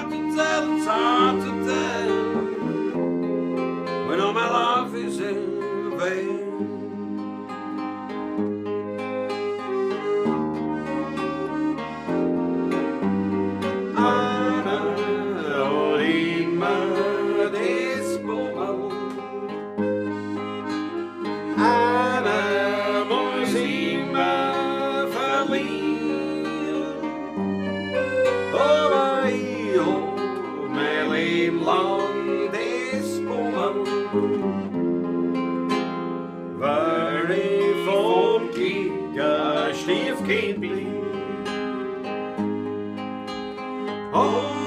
hard to tell, it's hard to tell when all my life is in vain. Anna, despomal. Anna, mosima verlier. Oh, mijn despomal. Waar ik van kieken stiefkind blieb. Oh,